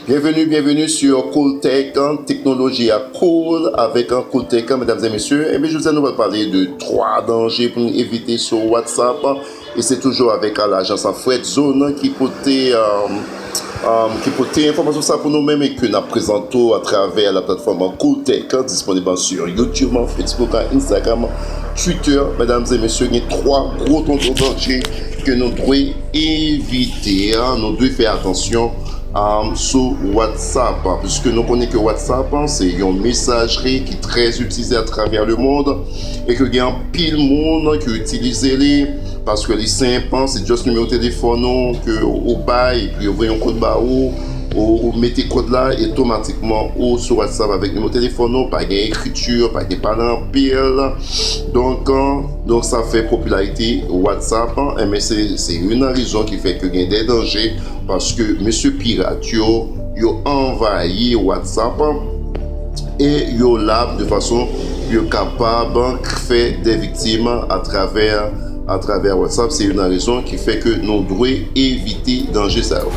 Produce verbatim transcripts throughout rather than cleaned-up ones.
Bienvenue, bienvenue sur Cool Tech, hein, technologie à cool avec un Cool Tech, hein, mesdames et messieurs. Eh bien, je vous ai nous parler de trois dangers pour nous éviter sur WhatsApp, hein. Et c'est toujours avec, euh, l'agence en Fred Zone, hein, qui portait, euh, euh, qui portait information ça pour nous-mêmes et que nous présentons à travers la plateforme Cool Tech, hein, disponible sur YouTube, hein, Facebook, hein, Instagram, Twitter. Mesdames et messieurs, il y a trois gros tonton dangers que nous devons éviter, hein. Nous devons faire attention um, sou WhatsApp, piske nou konnen ke WhatsApp, hein, se yon mesajri ki trè itilize atravè lemond e ke gen anpil moun ki itilize li paske li senp, hein, se just nimewo telefòn ou ke ou bay, epi yo voye yon kòd ba ou, ou, ou mete kòd la, e otomatikman ou sou WhatsApp avèk nimewo telefòn ou, pa gen ekriti, pa gen pale anpil. Donk, euh, donk sa fè popilarite WhatsApp, hein, enben se, se youn nan rezon ki fè ke gen de danje, paske mesye pirat yo, yo anvayi WhatsApp e yo la de fason pou yo kapab fè de viktim atravè, atravè WhatsApp. Se youn nan rezon ki fè ke nou dwe evite danje sa yo.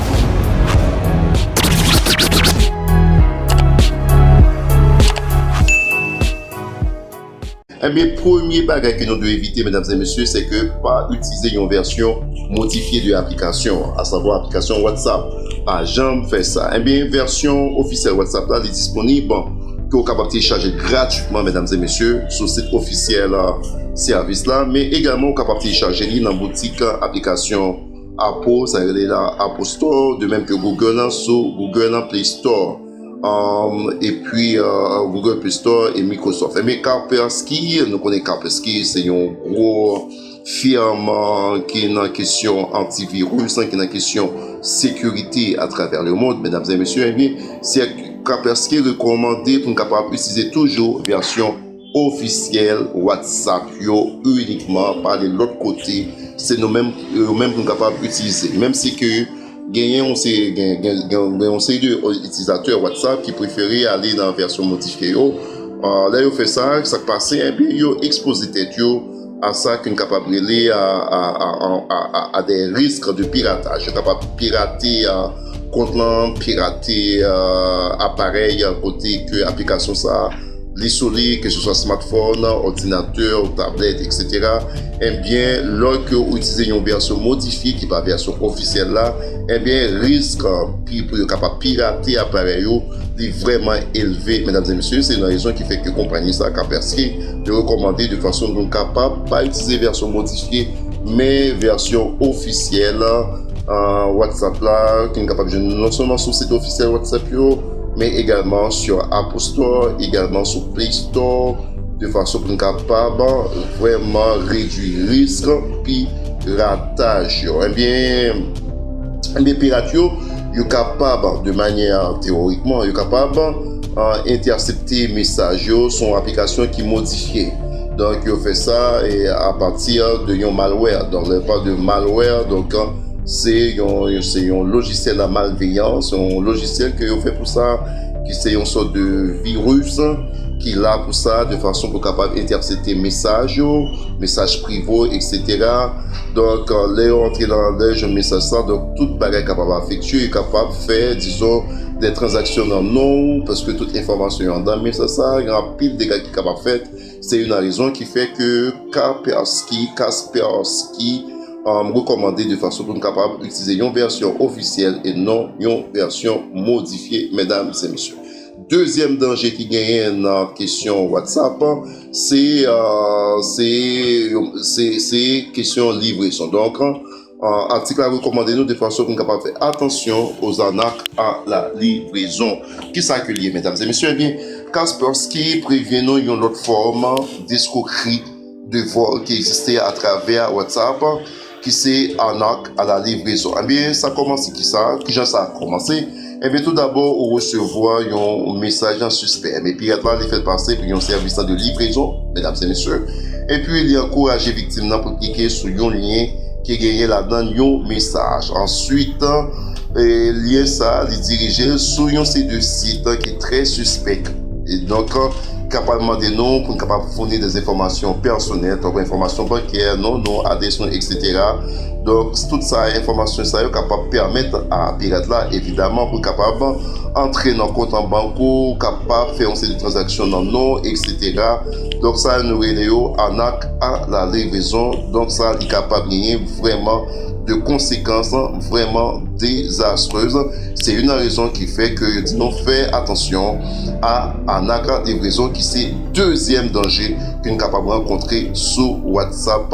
Ebyen, premye bagay ke nou dwe evite, medam e mesye, se ke pa itilize yon vèsyon modifye de aplikasyon an, asavwa aplikasyon WhatsApp. Pa janm fè sa. Ebyen, vèsyon ofisyèl WhatsApp la, li disponib, ke w kapab telechaje gratitman, medam e mesye, sou sit ofisyèl, euh, sèvis la, men egalman ou kapab telechaje li nan boutik, euh, aplikasyon Apple, sa rele la Apple Store, de menm ke Google lan, sou Google lan Play Store. Um, epi, euh, Google Play Store e Microsoft. Ebyen, Kaspersky, nou konnen Kaspersky se yon gwo firm, euh, ki nan kesyon antivirus, hein, ki nan kesyon sekirite atravè lemond, medam e mesye. Ebyen, se Kaspersky rekòmande pou n kapab itilize toujou vèsyon ofisyèl WhatsApp yo inikman, pa ale lòt kote. Se nou menm, yo menm pou n kapab itilize. Menm si ke genyen yon seri, gen, gen, gen, gen yon seri de itilizatè WhatsApp ki prefere ale nan vèsyon modifye yo. Ah, lè yo fè sa, sa k pase, ebyen, yo ekspoze tèt yo a sa ke n kapab rele a, a, a, a, a, a de risk de pirataj. Yo kapab pirate, a, kont lan, pirate, a, aparèy, a, kote ke aplikasyon sa a li sou li, ke se swa smartphone, òdinatè, tablèt, etsetera. Ebyen, lòske ou itilize yon vèsyon modifye ki pa vèsyon ofisyèl la, ebyen, risk, a, pi, pou yo kapab pirate aparèy ou, li vrèman elve, medam e mesye. Se yon rezon ki fè ke konpayi sa, Kaspersky, yo rekòmande de fason pou nou kapab pa itilize vèsyon modifye, men vèsyon ofisyèl, euh, WhatsApp la, ke nou kapab jwenn non sèlman sou sit ofisyèl WhatsApp yo, men egalman sou Apple Store, egalman sou Play Store, de fason pou nou kapab vrèman redui risk pirataj yo. Ebyen, ebyen, pirat yo, yo kapab, de manyè teyorikman, yo kapab, euh, entèsepte mesaj yo sou yon aplikasyon ki modifye. Donk, yo fè sa, e, apati de yon malware. Donk, lè yo pale de malware, donk, se yon, se yon lojisyèl malveyan, se yon lojisyèl ke yo fè pou sa, ki se yon sòt de viris ki la pou sa, de fason pou kapab entèsepte mesaj yo, mesaj prive, etsetera. Donk, euh, lè yo antre nan, lè yo jwenn mesaj sa, donk tout bagay kapab afekte, yo kapab fè, dizon, de tranzaksyon nan non ou, paske tout enfòmasyon yo anndan mesaj sa, gen anpil dega ki kapab fèt. Se youn nan rezon ki fè ke Kaspersky, Kaspersky, um, rekòmande de fason pou nou kapab itilize yon vèsyon ofisyèl e non yon vèsyon modifye, medam e mesye. Dezyèm danje ki genyen nan kesyon WhatsApp, se, euh, se, se, se kesyon livrezon. Donk, euh, atik la rekòmande nou de fason pou nou kapab fè atansyon aux arnaques à la livraison. Kisa ke l ye, medam e mesye? Ebyen, Kaspersky prevyen nou yon lòt fòm d'escroquerie de vol ki egziste atravè WhatsApp, ki se arnaque à la livraison. Ebyen, sa kòmanse kisa? Kijan sa kòmanse? Ebyen, tou dabò, ou resevwa yon mesaj sispè. Men pirat la, li fè l pase pou yon sèvis de livrezon, medam e mesye. Epi, li ankouraje viktim nan pou l klike sou yon lyen ki genyen ladan l yon mesaj. Answit, e, lyen sa, li dirije l sou yon seri de sit ki trè sispèk. E donk, kapab mande nou pou n kapab founi de enfòmasyon pèsonèl, tankou enfòmasyon bankè, non nou, adrès nou, et cetera. Donk, tout sa, enfòmasyon sa yo kapab pèmèt a pirat la, evidaman, pou l kapab antre nan kont an bank ou, kapab fè yon seri de tranzaksyon nan non, et cetera. Donk, sa, nou rele yo arnaque à la livraison. Donk, sa, li kapab genyen vrèman de konsekans vrèman dezastrez. Se youn nan rezon ki fè ke yo di nou fè atansyon a arnaque à la livraison, ki se dezyèm danje ke n kapab rankontre sou WhatsApp,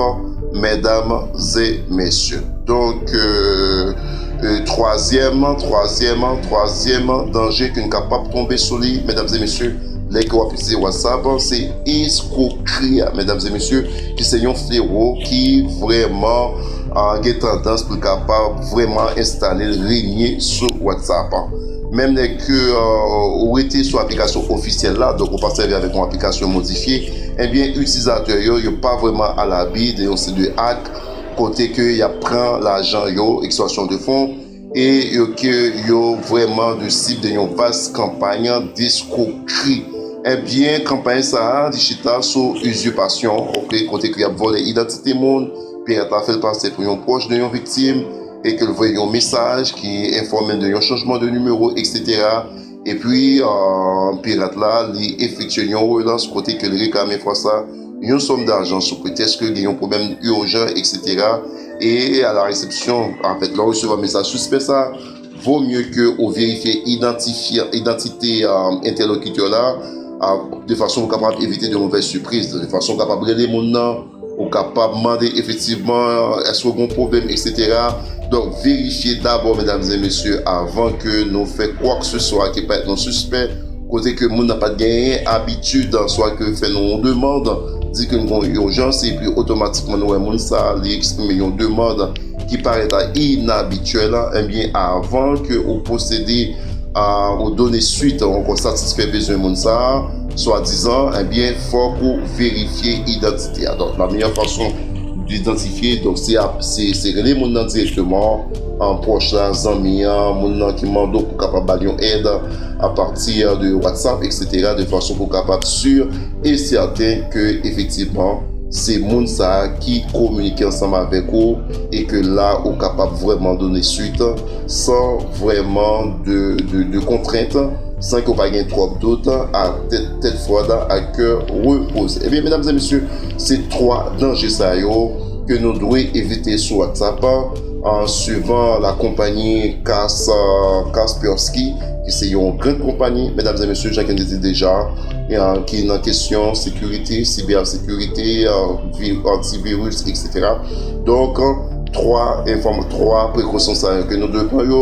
medam e mesye. Donk, euh, euh, twazyèm, twazyèm, twazyèm danje ke n kapab tonbe sou li, medam e mesye, lè ke w ap itilize WhatsApp, se eskwokri a, medam e mesye, ki se yon flewo ki vrèman, ah, gen tandans pou l kapab vrèman enstale l, renye sou WhatsApp. Menm lè ke, euh, ou rete sou aplikasyon ofisyèl la, donk ou pa sèvi avèk yon aplikasyon modifye, ebyen, itilizatè yo, yo pa vrèman alabi de yon seri de hack, kote ke y ap pran lajan yo, extorsion de fonds, e yo ke yo vrèman de sib de yon vas kanpay deskwokri. Ebyen, kanpay sa a, li chita sou izipasyon, ok, kote ke y ap vòlè idantite moun, pirat la fè l pase pou yon pwòch de yon viktim, e ke l voye yon mesaj ki enfòme l de yon chanjman de nimewo, et cetera. Epi, euh, pirat la, li efektye yon relans kote ke li reklame fwa sa yon sòm dajan sou pretèks ke gen yon pwoblèm ijan, et cetera. E a la resepsyon, anfèt, lè w resevwa mesaj sispè sa, vo mye ke ou verifye idantifye, idantite, euh, entèlokitè la, euh, de fason pou kapab evite de movèz sipriz, de fason pou kapab rele moun nan, ou kapab mande efektivman, èske w gen pwoblèm, et cetera. Donk, verifye dabò, medam e mesye, avan ke nou fè kwakeseswa ki parèt nou sispè, kote ke moun nan pa t genyen abitid, swa ke fè nou yon demann, di ke n gen yon ijans, epi otomatikman nou wè moun sa a, li eksprime yon demann ki parèt a inabityèl, ebyen, avan ke ou pwosede a, ou done swit, ou ankò satisfè bezwen moun sa a, swadizan, ebyen, fòk ou verifye idantite a. Donk, la meyè fason d'idantifye, donk, se ap, se, se rele moun nan dirèkteman, an pwòch la, zanmi an, moun nan ki mande w pou kapab ba l yon èd apati de WhatsApp, et cetera, de fason pou kapab si e sèten ke efektivman se moun sa a ki kominike ansanm avèk ou e ke la ou kapab vrèman done swit san vrèman de, de, de kontrent, san ke w pa gen twòp dout, a tèt, tèt fwad, a kè repoze. Ebyen, medam e mesye, se twa danje sa yo ke nou dwe evite sou WhatsApp, an suivan la konpanyi Kas-, Kaspersky, ki se yon gran konpanyi, medam e mesye, jan ke n te di deja, e, an, ki nan kesyon sekirite, sibèsekirite, an, vi-, antiviris, et cetera. Donk, twa enfòm-, twa prekosyon sa yo ke nou dwe pran yo.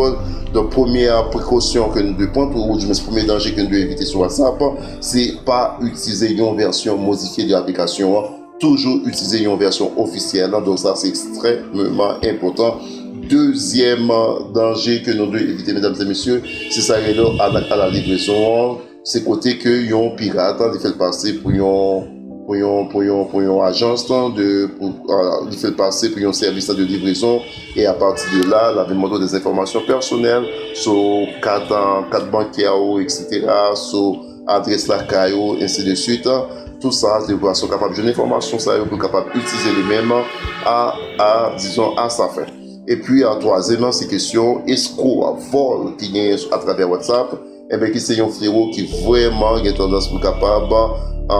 Donk, premyè prekosyon ke nou dwe pran, tou, oudimwens premye danje ke nou dwe evite sou WhatsApp, se pa itilize yon vèsyon modifye de aplikasyon an. Toujou itilize yon vèsyon ofisyèl, donk sa se ekstrèmeman enpòtan. Dezyèm danje ke nou dwe evite, medam e mesye, se sa rele arnaque à la livraison an. Se kote ke yon pirat, li fè l pase pou yon, pou yon, pou yon, pou yon ajans, de, pou, euh, li fè l pase pou yon sèvis de livrezon, e apati de la, l ap mande w de enfòmasyon pèsonèl sou kat, kat bankè ou, et cetera, sou adrès lakay ou, ensi de swit. Tout sa, de fason kapab jwenn enfòmasyon sa yo pou kapab itilize li menm a, a, dizon, a sa fen. Epi, a, twazyèm nan, se kesyon eskwo, vòl ki genyen atravè WhatsApp, enben, ki se yon flewo ki vrèman gen tandans pou kapab, a,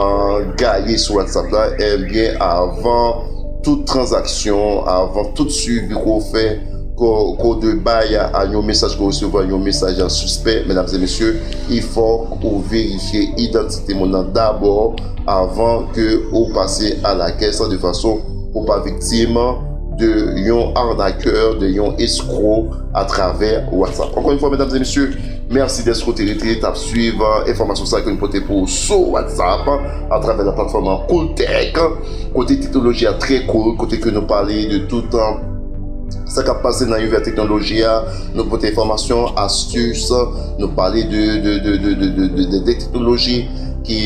gaye sou WhatsApp la. Enben, avan tout tranzaksyon, avan tout swivi ke w fè, ke w, ke w de bay a, a yon mesaj ke w resevwa, yon mesaj a sispè, medam e mesye, il fòk ou verifye idantite moun nan dabò avan ke ou pase a la kès, de fason pou pa viktim de yon arnakè, de yon eskwo atravè WhatsApp. Ankò yon fwa, medam e mesye, mèsi dèske w te rete, t ap swiv, euh, enfòmasyon sa ke nou pote pou ou sou WhatsApp atravè la platfòm Cool Tech, kote teknoloji a trè cool, kote ke nou pale de tout, euh, sa k ap pase nan univè teknoloji a, nou pote enfòmasyon, astis, nou pale de, de, de teknoloji ki,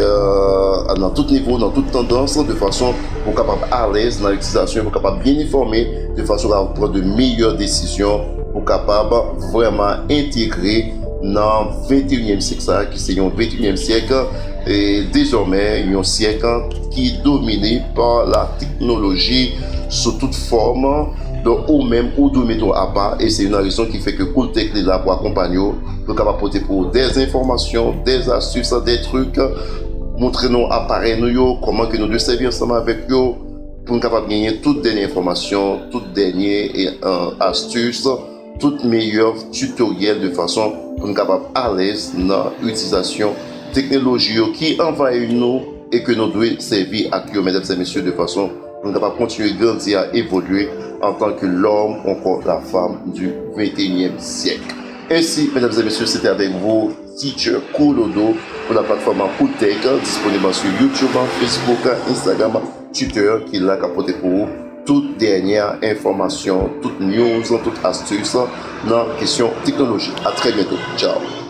euh, nan tout nivo, nan tout tandans, de fason pou kapab alèz nan itilizasyon, pou kapab byen enfòme, de fason pou kapab pran de meyè desizyon, pou kapab vrèman entegre nan venteyinyèm syèk sa a, ki se yon venteyinyèm syèk e dezòmè yon syèk ki domine pa la teknoloji sou tout fòm. Donk, ou menm, ou dwe mete w apa, e se youn nan rezon ki fè ke Cooltech li la pou akonpanye w, pou kapab pote pou ou des enfòmasyon, des astis, des trik, montre nou aparèy nou yo, kòman ke nou dwe sèvi ansanm avèk yo, pou n kapab genyen tout dènye enfòmasyon, tout dènye e, e, astis, tout meyè titoryèl de fason pou n kapab alèz nan itilizasyon teknoloji yo ki anvayi nou e ke nou dwe sèvi ak yo, medam e mesye, de fason pou n kapab kontinye grandi a evolye antan ke lòm ankò la fanm di venteyinyèm syèk. Ensi, medam e mesye, se te avèk vou, Teacher Kolodo, pou la platfòm Cooltech, disponib sou YouTube, Facebook, Instagram, Twitter, ki la ka pote pou ou tout dènyè enfòmasyon, tout news, tout astis nan kesyon teknoloji. A trè byento. Tchao.